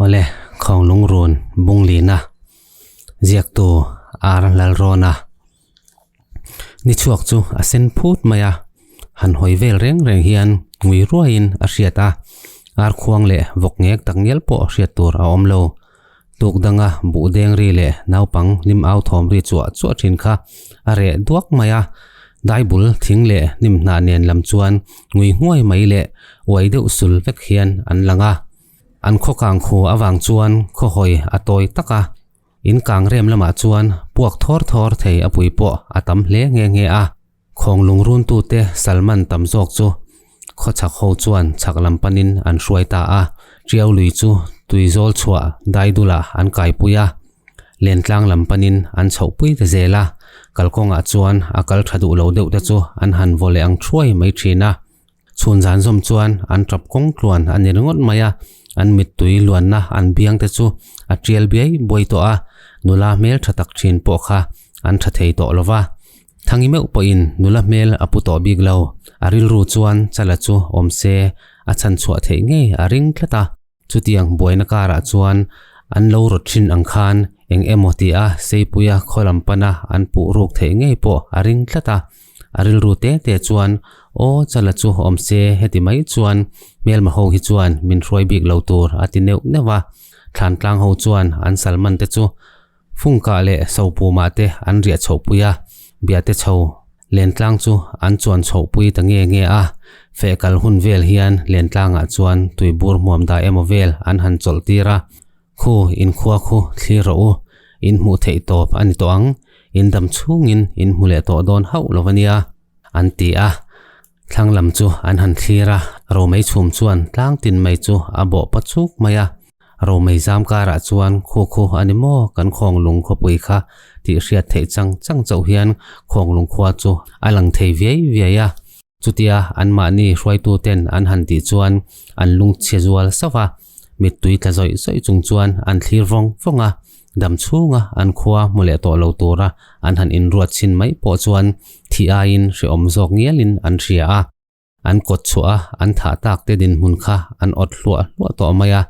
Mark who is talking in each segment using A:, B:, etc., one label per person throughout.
A: Awle, Khawnglungrun Bunglina ziaktu Ar Lalrawna ni chhuak chu a sen phut mai a, han hawi vel reng reng hian ngui ruaiin a hriat a, ar khuang leh vawk ngek tak ngial pawh hriat tur a awm lo. Tuk danga buh deng ri leh naupang hlim au thawm ri chuah chuah thin kha a reh duak mai a, daibul thing leh hnim hnah nen lam chuan ngui nghuai mai leh uai deuh sul vek hian an lang a. An khaw kang khu avang chuan khaw hawi a tawi tak a, in kang rem lamah chuan puak thawr thawr thei a pui pawh a tam hle nghe nghe a. Khawng lungruntute Salman tam zawk chu khawchhak ho chuan chhak lam panin an hruai ta a, Tiau lui chu tuizawl chhuah daidulah an kaipui a, Lentlang lam panin an chhohpui ta zel a, kalkawngah chuan a kal tha duh lo deuh te chu an han vaw leh ang thuai mai thin a. Chhun zan zawm chuan an tap kawng tluan a ni ringawt mai a, an mittui luanna an biang te chu a tial biai buai tawh a, nula hmel tha tak thin pawh kha an tha thei tawh lo va. Thangi meuh pawhin nula hmel a pu tawh bik lo, a rilru chuan Chala chu awm se a chhan chhuah theih ngei a ring tlat a. Chutiang buaina karah chuan an lo rawt thin ang khan eng emaw tia Seipuia khaw lam pana an puh ruk theih ngei pawh a ring tlat a. A rilru te te chuan, Aw, Chala chu awm se heti mai chuan hmelma ho hi chuan min hruai bik lo tur a ti neuh neuh a. Thlantlang ho chuan an salman te chu Fungkah leh Sopumah te an riah chhohpui a, Biate chho Lentlang chu an chuan chhohpui ta nge nge a, feh kal hun vel hian Lentlangah chuan tuibur hmuam dah emaw vel an han chawlh tir a, Khu inkhua khu thlir rawh u, in hmuh theih tawp a ni tawh ang, in dam chhungin in hmu leh tawh dawn hauh lo a nia, an ti a. Thlang lam chu an han thlir a, Romei chhum chuan tlang tin mai chu a bawh pa chuk mai a. Romei zam karah chuan khu khu a ni maw kan Khawnglung khawpui kha tih hriat theih chang chang chauh hian Khawnglung khua chu a lang thei viai viai a. Chutia anmahni hruaituten an han tih chuan an lungchhe zual sauh a, mittui tla zawih zawih chung chuan an thlir vawng vawng a, dam chhunga an khua hmu leh tawh lo tura an han inruat chhin mai pawh chuan thi aiin hrehawm zawk ngialin an hria a. An kawt chhuah a, an thah tak te dinhmun kha an awt hluah hluah tawh mai a,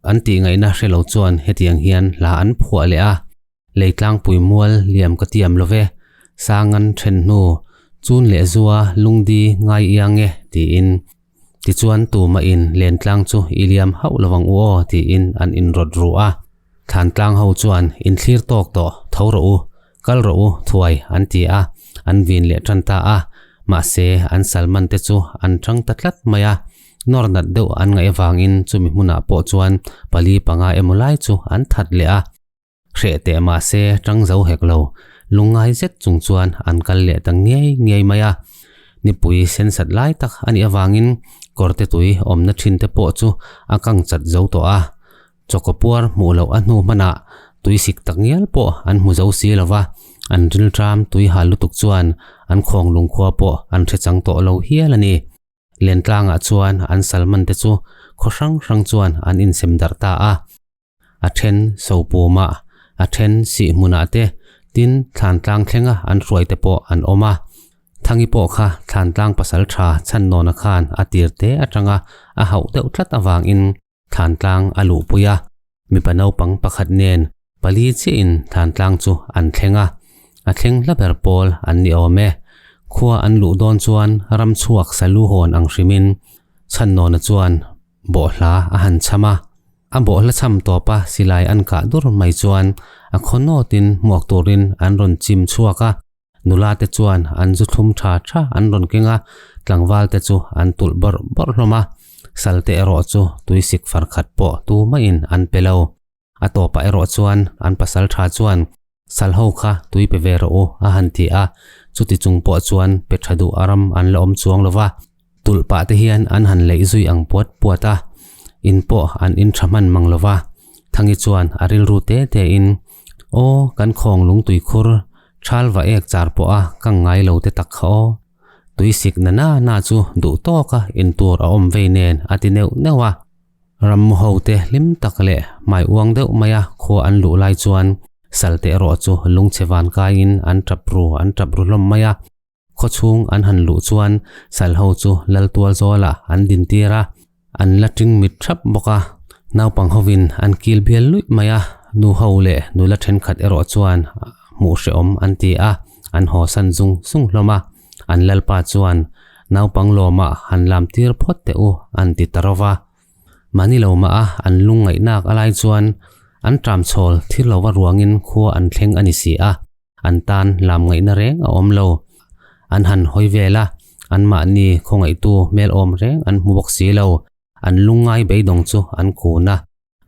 A: an tihngaihna hre lo chuan hetiang hian hla an phuah leh a, Leitlangpui mual liam ka tiam lo ve, Sangan then hnu, chun leh zua lungdi ngai iang e tiin. Tichuan tumah in lentlang chu i liam hauh lo ang u aw tiin an inrawt ru a. Thlantlang ho chuan inthlir tawk tawh tho rawh u, kal rawh u thuai an ti a, an vin leh tan ta a. Mahse an salman te chu an tang ta tlat mai a, nawr nat deuh an ngaih avangin chumi hmunah pawh chuan pali panga emaw lai chu an that leh a. Hreh teh mahse tang zo hek lo, lungngai zet chung chuan an kal leh ta ngei ngei mai a. Nipui sensat lai tak a nih avangin kawrte tui awmna thin te pawh chu a kang chat zo tawh a. Chawkaw puar hmuh loh a hnu hmanah tui sik tak ngial pawh an hmu zo si lo va, an rilṭam tui hal lutuk chuan an khawng lungkhua pawh an hre chang tawh lo hial a ni. Lentlangah chuan an salman te chu khaw hrang hrang chuan an insem darh ta a. A then Sopumah, a then Sihhmunah te, tin Thlantlang thlenga an hruai te pawh an awm a. Thangi pawh kha Thlantlang pasal tha Chhannawna khan a tir te atanga a hauh deuh tlat avangin Thlantlang a luhpui a, mipa naupang pakhat nen pali chiahin Thlantlang chu an thleng a, a thleng hla ber pawl an ni awm e. Khua an luh dawn chuan ram chhuak salu hawn ang hrimin Chhannawna chuan bawhhla a han cham a, a bawhhla cham tawpa silai an kah dur mai chuan a khaw nawtin hmuak turin an rawn chim chhuak a. Nula te chuan an zu thlum tha tha an rawn keng a, tlangval te chu an tulh bawrh bawrh hlawm a, sal te erawh chu tuisik far khat pawh tu maiin an pe lo. A tawpah erawh chuan an pasal tha chuan sal ho kha tui pe ve rawh u a han ti a, chuti chung pawh chuan pe tha duh a ram an la awm chuang lo va, tulh pah te hian an han leih zui ang puat puat a, in pawh an in tha hman mang lo va. Thangi chuan a rilru te te in, Aw, kan khawng lungtui khur Thal va ek char pawh a ka ngai lo te tak kha aw. Tui sik na na na chu duh tawk a in tur a awm vei nen a ti neuh neuh a. Rammu ho te hlim tak leh hmai uang deuh mai a khua an luh lai chuan sal te erawh chu lungchhe van kaiin an tap ru an tap ru hlawm mai a. Khaw chhung an han luh chuan sal ho chu lal tual zawlah an din tir a, an la ting mit thap bawk a. Naupang hovin an kil bial luih mai a, nu ho leh nula thenkhat erawh chuan hmuh hrehawm an ti a, an haw san zung zung hlawm a. An lalpa chuan, Naupang lawmah han lam tir phawt teh u, an ti ta ro va. Mahni lo mah a an lungngaihnak a lai chuan an tram chhawl thil lova ruangin khua an thleng a ni si a, an tan lam ngaihna reng a awm lo. An han hawi vel a, anmahni khawngaihtu hmel awm reng an hmu bawk si lo. An lungngai beidawng chu an kun a,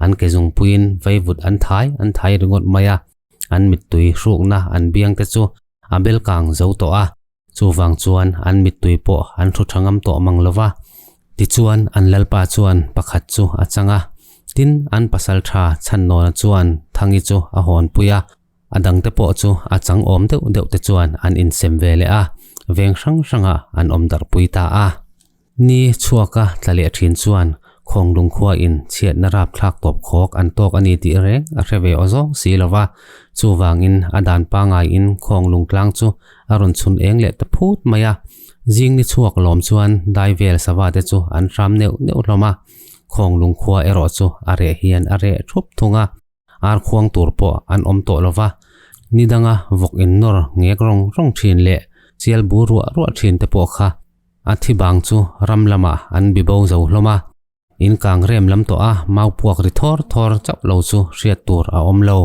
A: an ke zungpuiin vaivut an thai an thai ringawt mai a, an mittui hrukna an biang te chu a bel kang zo tawh a, chuvang chuan an mittui pawh an hru tha ngam tawh mang lo va. Tichuan an lalpa chuan pakhat chu a chang a, tin an pasal tha Chhannawna chuan Thangi chu a hawnpui a, a dangte pawh chu a chang awm deuh deuh te chuan an insem ve leh a, veng hrang hrangah an awm darhpui ta a. Ni chhuaka tla leh thin chuan Khawnglung khuain chhiatna rapthlak tawp khawk an tawk a ni tih reng a hre ve aw zawng si lo va, chuvangin a dan pangaiin Khawnglung tlang chu a rawn chhun eng leh ta phut mai a. Zing ni chhuak lawm chuan dai vel sava te chu an hram neuh neuh hlawm a, Khawnglung khua erawh chu a reh hian a reh thup thung a. Ar khuang tur pawh an awm tawh lo va, ni danga vawk in nawr ngek rawng rawng thin leh chial bu ruah ruah thin te pawh kha a thi bang chu ram lamah an bi bo zo hlawm a. In kang rem lam tawh a mau puak ri thawr thawr chauh lo chu hriat tur a awm lo.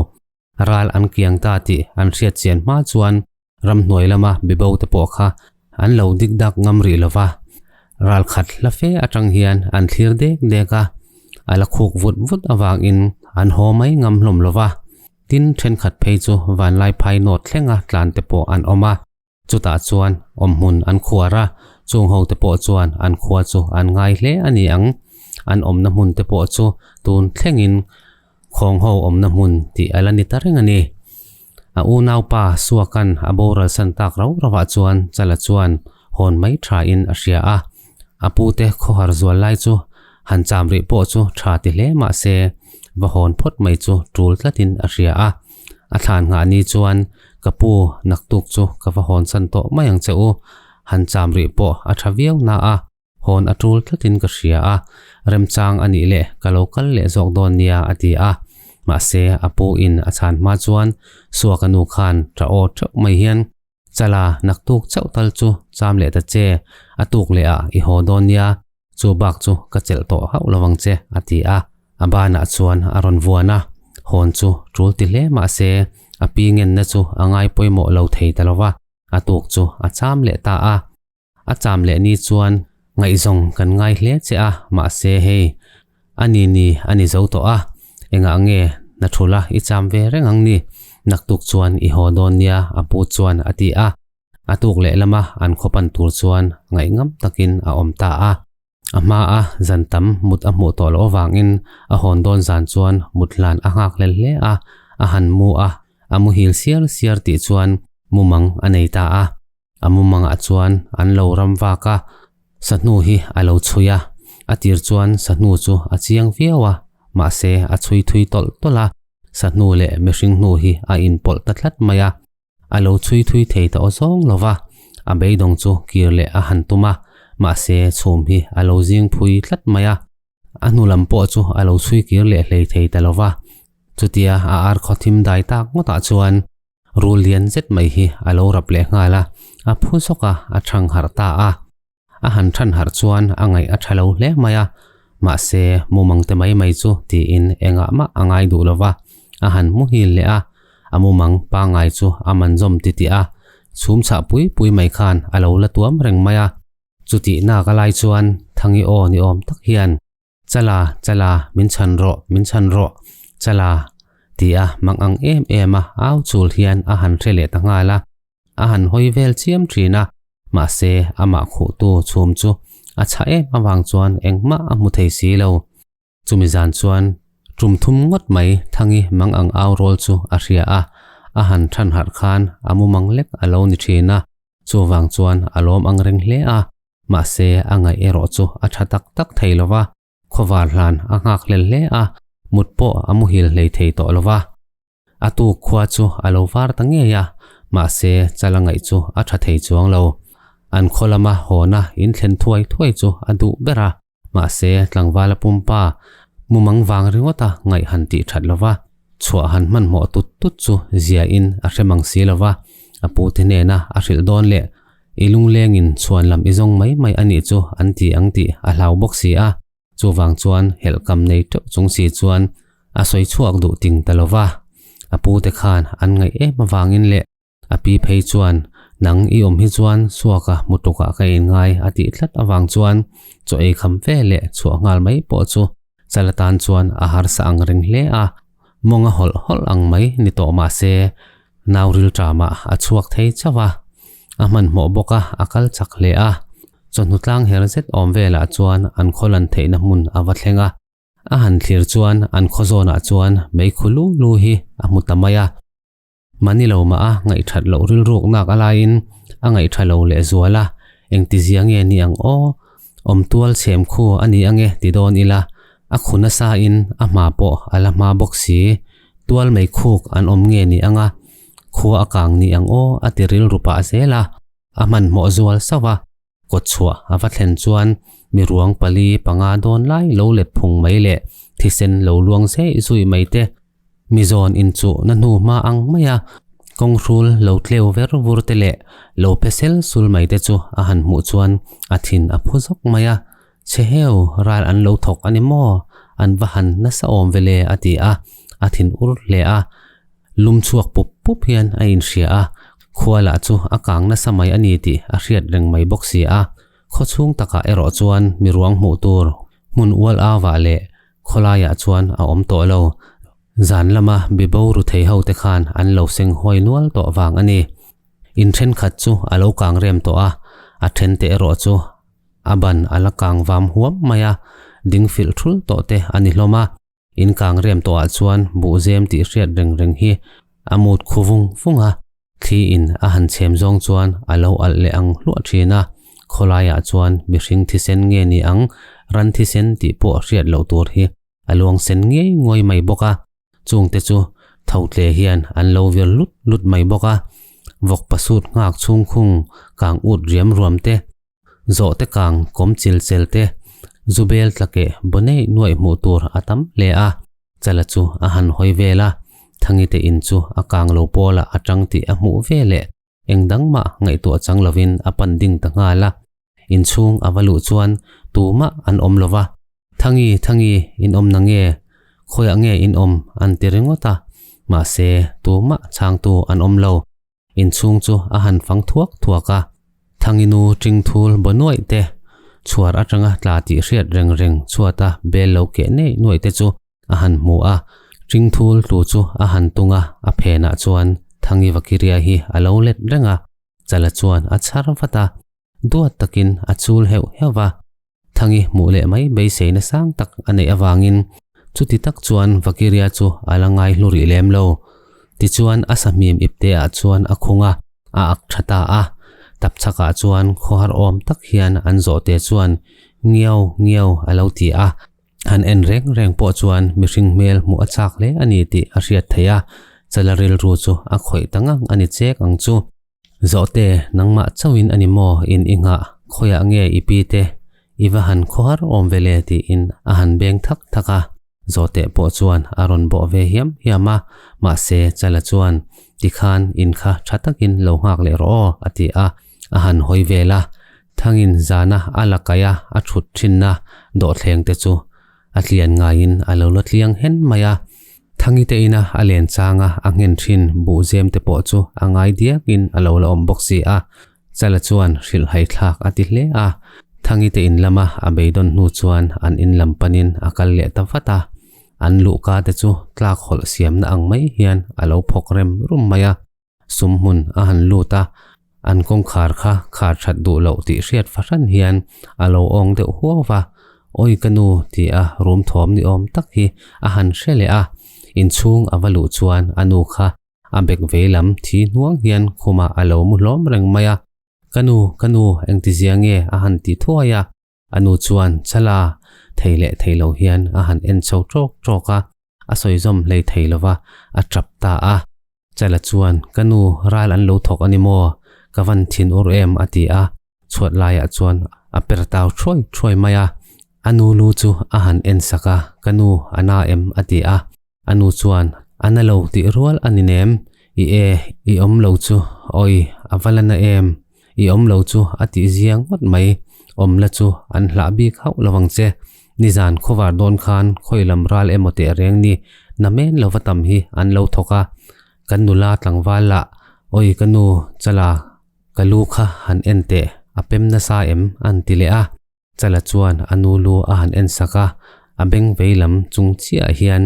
A: Ral an kiang ta tih an hriat chian hma chuan Ramhnuai lama bibo te pawh kha an lo dik dak ngam rih lo va, ral khat hla fe atang hian an thlir dek dek a, a la khuk vut vut avangin an haw mai ngam hlawm lo va. Tin, thenkhat phei chu vanlai phai nawt thlenga tlan te pawh an awm a, chutah chuan awmhmun an khuar a, chung ho te pawh chuan an khua chu an ngai hle a ni ang. An awmna hmun te pawh chu tun thlengin Khawng ho awmna hmun tih a la ni ta reng a ni. A unaupa Suakan a boral san tak rau rauah chuan Chala chuan hawn mai thain a hria a. A pute khawhar zual lai chu han cham rih pawh chu tha ti hle mah se va hawn phawt mai chu tul tlatin a hria a. A thlan nghah ni chuan ka pu naktuk chu ka va hawn san tawh mai ang che u, han cham rih pawh a tha viau na a. Hawn a tul tlatin ka hria a, remchang a nih leh ka lo kal leh zawk dawn nia a ti a. Mahse, a pu in a chhan hma chuan Suaka nu khan tha aw theuh mai hian, Chala, naktuk chauh tal chu cham leh ta che, a tuk leh ah i haw dawn nia, chu bak chu ka chelh tawh hauh lovang che a ti a. A banah chuan a rawn vuan a, hawn chu tul ti hle mahse a pi ngenna chu a ngai pawimawh lo thei ta lova, a tuk chu a cham leh ta a. A cham leh ni chuan ngaihzawng kan ngai hle che a, mahse hei a ni ni a ni zo tawh a, engah nge na thula i cham ve reng ang ni, naktuk chuan i haw dawn nia a pu chuan a ti a, a tuk leh lama an khaw pan tur chuan ngaihngam takin a awm ta a. A hma a zan tam mut a hmuh tawh loh avangin a hawn dawn zan chuan mut hlan a nghak hlel hle a, a han mu a, a muhil siar siar tih chuan mumang a nei ta a. A mumangah chuan an lo ram vak a, sahnu hi a lo chhui a, a tir chuan sahnu chu a chiang viau a, mahse a chhui thui tawlh tawlh a, sahnu leh mihring hnu hi a inpawlh ta tlat mai a, a lo chhui thui thei ta aw zawng lo va, a beidawng chu kir leh a han tum a, mahse chhum hi a lo zing phui tlat mai a, a hnu lam pawh chu a lo chhui kir leh hlei thei ta lo va, chutia a ar khaw thim dai tak ngawtah chuan Rul lian zet mai hi a lo rap leh nghal a, a phu zawk a, a thang harh ta a. A han than harh chuan a ngaih a tha lo hle mai a, mahse mumang te mai mai chu tiin engah mah a ngai duh lo va, a han muhil leh a, a mumang pangngai chu a man zawm titih a, chhum chhah pui pui mai khan a lo la tuam reng mai a. Chutih nak a lai chuan Thangi aw ni awm tak hian Chala, chala, min chhan rawh, min chhan rawh, chala, ti a mang ang em em a au chul hian a han hre leh ta nghal a, a han hawi vel chiam thin a, mahse amah khuhtu chhum chu a chhah em avang chuan engmah a hmu thei si lo. Chumi zan chuan tum thum ngawt mai Thangi mang ang au rawl chu a hria a, a han than harh khan a mumang lek a lo ni thin a, chuvang chuan a lawm ang reng hle a. Mahse, a ngaih erawh chu a tha tak tak thei lo va, khawvar hlan a nghak hlel hle a, mut pawh a muhil hlei thei tawh lo va. A tuk khua chu a lo var ta ngei a, mahse chal a ngaih chu a tha thei chuang lo. An khaw lama hawna inthlen thuai thuai chu a duh ber a, mahse tlangvala pumpa. Mumang vang ringawta ngaih han tih that lova, chhuah han hmanhmawh tut tut chu zia in a hre mang si lova, a pu te hnena a hrilh dawn leh i lunglengin chhuan lam i zawng mai mai a nih chu an ti ang tih a hlau bawk si a, chuvang chuan helh kam nei teuh chung si chuan a sawi chhuak duh ting ta lova, a pu te khan an ngaih em avangin leh A pi phei chuan, Nang i awm hi chuan suaka hmu tukah ka inngai a tih tlat avang chuan chaw ei kham fe leh chhuah nghal mai pawh chu chal atan chuan a harsa ang reng hle a, mawng a hawlh hawlh ang mai ni tawh mah se nau rilṭamah a chhuak thei chauh a, a hmanhmawh bawk a, a kal chak hle a. Chawhnu tlang her zet awm velah chuan an khawlan theihna hmun a va thleng a. A han thlir chuan an khaw zawnah chuan meikhu lu lu hi a hmu ta mai a. Mahni lo mah a ngaihthat loh rilruk nak a laiin a ngaihtha lo leh zual a, engtizia nge ni ang aw? Awm tual chhem khu a ni ange ti dawn ila, a khu nasa in a hma pawh a la hma bawk si. Tual mei khuk an awm nge ni anga, khua a kang ni ang aw a ti rilru pah zel a, a hmanhmawh zual sauh a. Kawtchhuah a va thlen chuan mi ruang pali panga dawn lai lo let phung mai leh thisen lo luang zeh zui mai te, mi zawn inchuh na hnu hma ang maia kawnghrul lo tleu ver vur te leh lo phe sel sul mai te chu a han hmuh chuan a thin a phu zawk mai a, Chhe heu, ral an lo thawk a ni maw? An va han nasa awm ve le a ti a, a thin ur hle a. Lum chhuak pup pup hian a inhria a, khua lah chu a kang nasa mai a ni tih a hriat reng mai bawk si a. Khaw chhung takah erawh chuan mi ruang hmuh tur hmun ual avah leh khawlaiah chuan a awm tawh lo. Zan lama bibo ru thei ho te khan an lo seng huai nual tawh vang a ni. In thenkhat chu a lo kang rem tawh a, a then te erawh chu a ban a la kang vam huam mai a, ding filh thul tawh te a ni hlawm a. In kang rem tawhah chuan buhzem tih hriat reng reng hi a mut khu vung vung a, thli in a han chhem zawng chuan a lo alh leh ang hluah thin a, khawlaiah chuan mihring thisen nge ni ang ran thisen tih pawh hriat loh tur hi a luang sen ngei nguai mai bawk a, chungte chu tho tle hian an lo vir lut lut mai bawk a, vawk pasut nghak chhungkhung kang ut riam ruam te Zawhte kang kawm chil chel te, zu bel tla keh baw neih nuaih hmuh tur a tam hle a, Chala chu a han hawi vel a, Thangite in chu a kang lo pawlah a tang tih a hmuh ve leh eng dang mah ngaihtuah chang lovin a pan ding ta nghal a, inchhung a va luh chuan tumah an awm lo va, Thangi, Thangi, in awm na nge? Khawiah nge in awm? an ti ringawt a, mahse tumah chhangtu an awm lo. Inchhung chu a han fang thuak thuak a, Thanginu ṭingthul baw nuaih te, chhuar aṭanga tla tih hriat reng reng chhuata bel lo keh neih nuaih te chu a han hmu a, ṭingthul tlu chu a han tung a, a phenah chuan Thangi Vakiria hi a lo let reng a, Chala chuan a chhar vat a, duat takin a chul heuh heuh va, Thangi hmuh leh mai beiseina sang tak a neih avangin chuti tak chuan Vakiria chu a la ngai hlu rih lem lo. Tichuan a sahmim ipteah chuan a khung a, a ak tha ta a. Tapchhakah chuan khawhar awm tak hian an zawhte chuan ngiau ngiau a lo ti a. Han en reng reng pawh chuan mihring hmel hmuh a chak hle a ni tih a hriat theih a, Chala rilru chu a khawih ta ngang a ni chek ang chu. Zawhte, nangmah chauhin a ni maw in i nghah, khawiah nge i pi te, i va han khawhar awm ve le tiin a han beng thak thak a. Zawhte pawh chuan a rawn bawh ve hiam hiam a, mahse Chala chuan, Tikhan in kha tha takin lo nghak leh rawh aw a ti a, a han hawi vel a. Thangin zana a la kaih a, a thut thinna dawhthleng te chu a tlian ngaiin a lo la tliang hen mai a. Thangi te ina a len changa a nghen thin buhzem te pawh chu a ngai diakin a lo la awm bawk si a. Chala chuan hrilhhai thlak a ti hle a. Thangi te in lama a beidawn hnu chuan an in lam panin a kal leh ta vat a. An luhka te chu tlak hawlh siamna ang mai hian a lo phawk rem rum mai a. Sum hmun a han lut a, an kawngkhar kha khar that duh loh tih hriat fahran hian a lo awng deuh huau va, Awi ka nu ti a rum thawm ni awm tak hi a han hre leh a, inchhung a va luh chuan a nu kha a bek vei lam thi hnuang hian khumah a lo mu hlawm reng mai a, Ka nu, ka nu, engtizia nge a han ti thuai a. A nu chuan chala thei leh thei lo hian a han en chho ṭawk ṭawk a, a sawi zawm hlei thei lo va, a ṭap ta a. Chala chuan, Ka nu, ral an lo thawk a ni maw? Ka van thin ur em? a ti a, chhuat laiah chuan a per tau ṭhuai ṭhuai mai a. A nu lu chu a han en sak a, Ka nu, a na em? a ti a. A nu chuan, A na lo tih rual a ni nem. I e, i awm lo chu, awi, a va la na em? I awm lo chu a tih zia ngawt mai. Awm la chu an hlah bik hauh lo ang che. Nizan khawvar dawn khan khawi lam ral emaw teh reng ni, na men lova tam hi an lo thawk a. Kan nula tlangval lah, Awi ka nu, chala, ka lu kha han en teh, a pem nasa em? an ti leh a. Chala chuan a nu lu a han en sak a, a beng vei lam chung chiah hian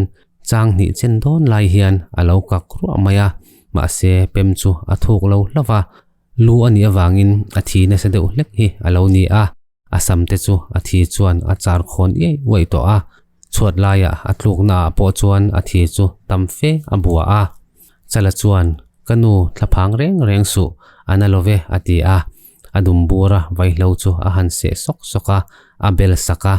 A: chang hnih chen dawn lai hian a lo kak ruah mai a, mahse pem chu a thuk lo hlauh a, lu a nih avangin a thi nasa deuh hlek hi a lo ni a, a sam te chu a thi chuan a char khawn iai uaih tawh a, chhuat laia a tlukna ah pawh chuan a thi chu tam fe a bua a. Chala chuan, Ka nu, thlaphang reng reng suh, a na lo ve, a ti a. A dum bura vaihlo chu a han seh sawk sawk a, a bel sak a.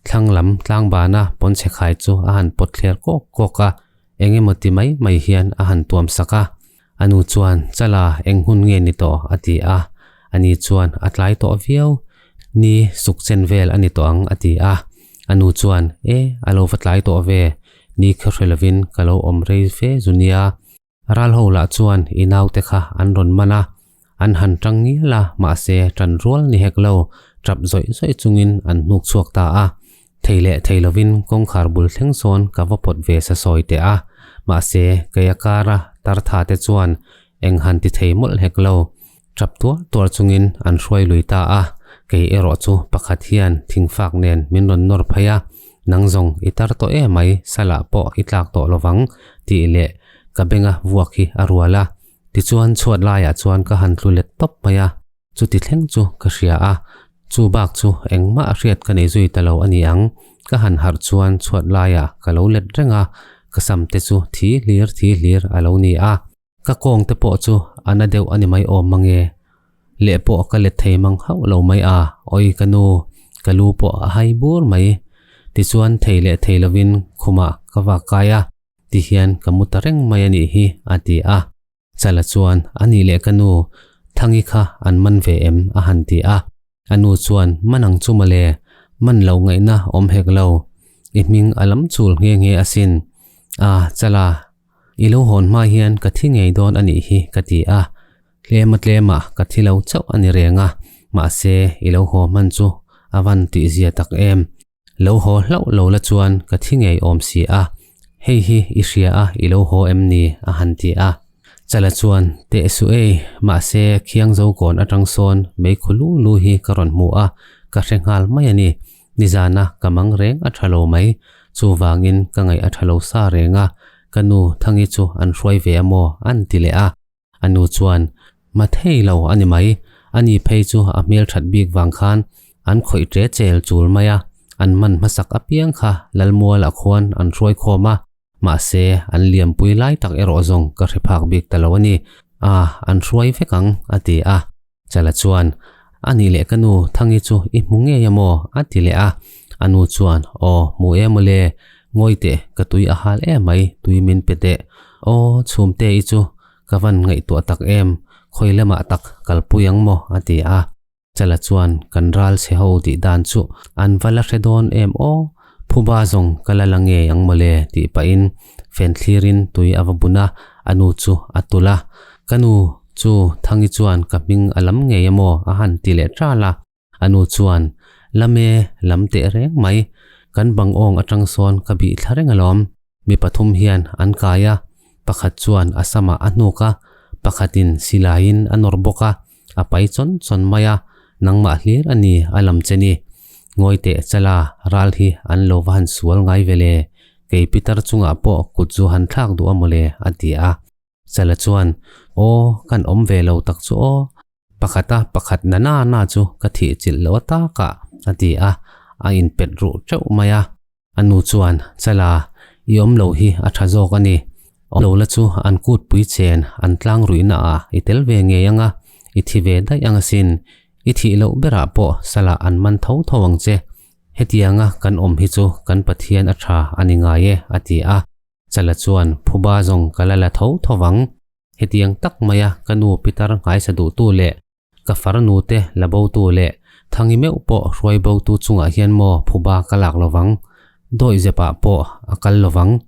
A: Thlang lam tlangbana pawnchhe khai chu a han pawt thler kawk kawk a, eng emaw ti mai mai hian a han tuam sak a. A nu chuan, Chala, eng hun nge ni tawh? a ti a. Ani chuan, A tlai tawh viau. Ni, suk chen vel a ni tawh ang, a ti a. A nu chuan, E, a lo va tlai tawh ve. Ni kha hre lovin ka lo awm rei fe zu nia. Ral ho lah chuan i naute kha an rawn man a, an han tang ngial a, mahse tan rual ni hek lo, tap zawih zawih chungin an hnuk chhuak ta a. Thei leh thei lovin kawngkhar bul thleng sawn ka va pawt ve sa sawi teh a, mahse kei a kara tar tha te chuan eng han ti thei mawlh hek lo. Tap tuar tuar chungin an hruai lui ta a, kei erawh chu pakhat hian thingfak nen min rawn nawr phei a, Nang zawng i tar tawh em mai, salah pawh i tlak tawh lovang tih leh ka benga vuak hi a rual a. Tichuan chhuat laiah chuan ka han tlu let tawp mai a, chuti thleng chu ka hria a, chu bak chu engmah a hriat ka nei zui ta lo a ni ang, ka han harh chuan chhuat laiah ka lo let reng a, ka sam te chu thi hlir thi hlir a lo ni a. Ka kawng te pawh chu a na deuh a ni mai awm mang e. Leh pawh ka let thei mang hauh lo mai a, awi ka nu, ka lu pawh a hai bur mai. Tichuan thei leh thei lovin khumah ka vak kai a, tihian ka mu ta reng mai a nih hi a ti a. Chala chuan a nih leh ka nu, Thangi kha an man ve em a han ti a. A nu chuan man ang chu mawle, man lo ngaihna awm hek lo. I hming a lam chul nghe nghe asin. A, Chala, I lo hawn hma hian ka thi ngei dawn a nih hi ka ti a, tlema tlema ka thi lo chauh a ni reng a, mahse i lo haw hman chu a van tih zia tak em. Lo haw hlauh lo la chuan ka thi ngei awm si a, hei hi i hria a i lo haw em ni a han ti a. Chala chuan teh suh ei, mahse khiang zo kawn atang sawn meikhu lu lu hi ka rawn hmu a, ka hre nghal mai a ni. Nizana ka mang reng a tha lo mai, chuvangin ka ngaih a tha lo sa reng a, ka nu Thangi chu an hruai ve a maw an ti leh a. A nu chuan, Ma thei lo a ni mai, ani phei chu a hmel that bik vang khan an khawih ṭe chel chul mai a, an man hmasak apiang kha Lalmualah khuan an hruai khawm a, mahse an liampui lai tak erawh zawng ka hre phak bik ta lo a ni, a an hruai vek ang a ti a. Chala chuan, A nih leh ka nu, Thangi chu i hmu ngei a maw? a ti leh a. A nu chuan, Aw, hmu e mawle, ngawi teh, ka tui a hal em mai, tui min pe teh. Aw, chhumte i chu ka van ngaihtuah tak em, khawi lamah tak kalpui ang maw? a ti a. Chala chuan, Kan ral chhe ho tih dan chu an va la hre dawn em aw, phuba zawng ka la la ngei ang mawle tih pahin fen thlirin tui a va bun a, a nu chu a tulh a. Ka nu, Chu Thangi chuan ka hming a lam ngei a maw a han ti leh ṭal a. A nu chuan, Lam e, lam teh reng mai. Kan bang awng aṭang sawn ka bih thla reng alawm. Mi pathum hian an kai a, pakhat chuan a samah a hnuk a, pakhatin silaiin a nawr bawk a, a pai chawn chawn mai a, nangmah hlir a ni a lam che ni. Ngawi teh chala ral hi an lo va han sual ngai ve le, kei pitar chungah pawh kut zu han thlak duh a mawle a ti a. Chala chuan, Aw, kan awm ve lo tak chu aw, pakhata pakhat na na na chu ka thih chilh lo takah, a ti a, a inpet ruh teuh mai a. A nu chuan, Chala, i awm lo hi a tha zawk a ni. Awm lo la chu an kutpui chen an tlang ruihna ah i tel ve ngei ang a, i thi ve daih ang asin. I thih loh berah pawh salah an man tho tho ang che. Hetianga kan awm hi chu kan Pathian a tha a ni ngai e, a ti a. Chala chuan phuba zawng ka la la tho tho vang. Hetiang tak maia ka nu pitar nghaisa duhtu leh ka farnu te la botu leh Thangi meuh pawh hruai bo tu chungah hian maw phuba ka lak lovang, dawi zepah pawh a kal lovang,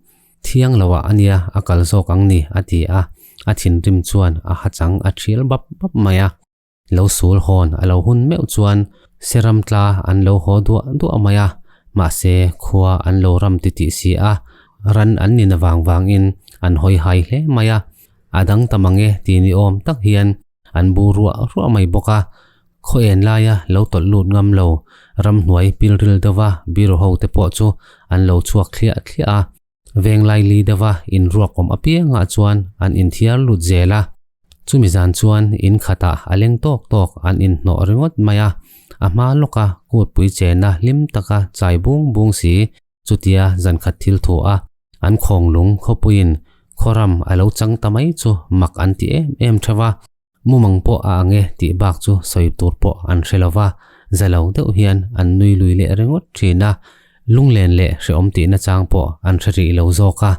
A: thiang loah a nia a kal zawk ang ni a ti a, a thinrim chuan a hachang a thial bap bap mai a. Lo sul hawn a lo hun meuh chuan Seram tla an lo haw duah duah mai a, mahse khua an lo ram ti tih si a, ran an ni na vang vangin an hawi hai hle mai a, a dang ta mang e ti ni awm tak hian an bu ruah ruah mai bawk a. Khaw en laia lo tawlh lut ngam lo ramhnuai pilril deuha biro ho te pawh chu an lo chhuak thliah thliah a. Venglaili deuha inruak awm apiangah chuan an inthiar lut zel a, chumi zan chuan in khatah a leng tawk tawk an inhnawh ringawt mai a, a hma lawka kutpui chena hlim taka chai bung bung si chutia zan khat thil thu a, an khawnglung khawpuiin khawram a lo chang ta mai chu mak an ti em em theuh a. Mumang pawh a ang e tih bak chu sawi tur pawh an hre lo va, za lo deuh hian an nui lui leh ringawt thin a, lunglen leh hrehawm tihna chang pawh an hre rih lo zawk a.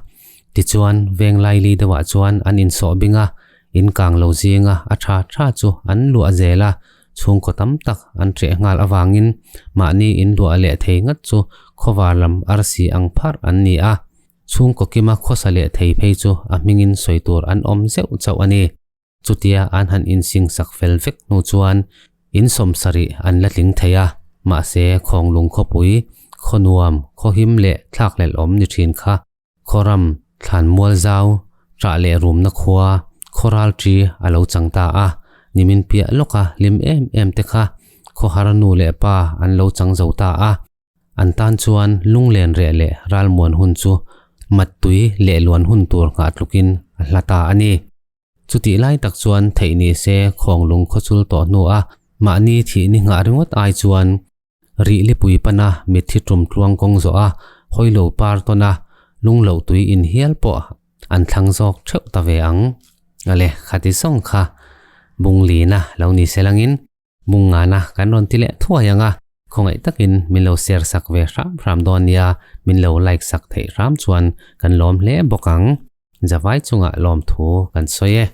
A: Tichuan, veng laili deuhah chuan an insawh bing a, in kang lo zinga a tha tha chu an luah zel a, chhungkaw tam tak an ṭeh nghal avangin mahni in luah leh thei ngat chu khawvar lam arsi ang pharh an ni a, chhungkaw kima khawsa leh thei phei chu a hmingin sawi tur an awm zeuh chauh a ni. Chutia an han insing sak fel vek hnu chuan in sawmsarih an la tling thei a, mahse Khawnglung khawpui, khawnuam, khawhim leh thlakhlelh awm ni thin kha khawram, thlanmual zau, ṭah leh rumna khua, khawral ṭi a lo chang ta a, nimin piah lawka hlim em em te kha khawhar nu leh pa an lo chang zo ta a. An tan chuan lunglen reh leh ralmuan hun chu mattui leh luan hun tur nghah tlukin a hla ta a ni. Chutih lai tak chuan theih ni se khawnglung khawchul tawh hnu a mahni thih ni nghah ringawt ai chuan rih lipui pana mitthi tum tluang kawng zawh a hawilo par tawn a lungloh tui inhial pawh an thlang zawk theuh ta ve ang. Ale khati sawng kha bunglina lo ni se langin Mungngana kan rawn ti leh thuai ang a, khawngaih takin min lo share sak ve hram hram dawn nia, min lo like sak theih hram chuan kan lawm hle bawk ang. Zavai chungah lawmthu kan sawi e.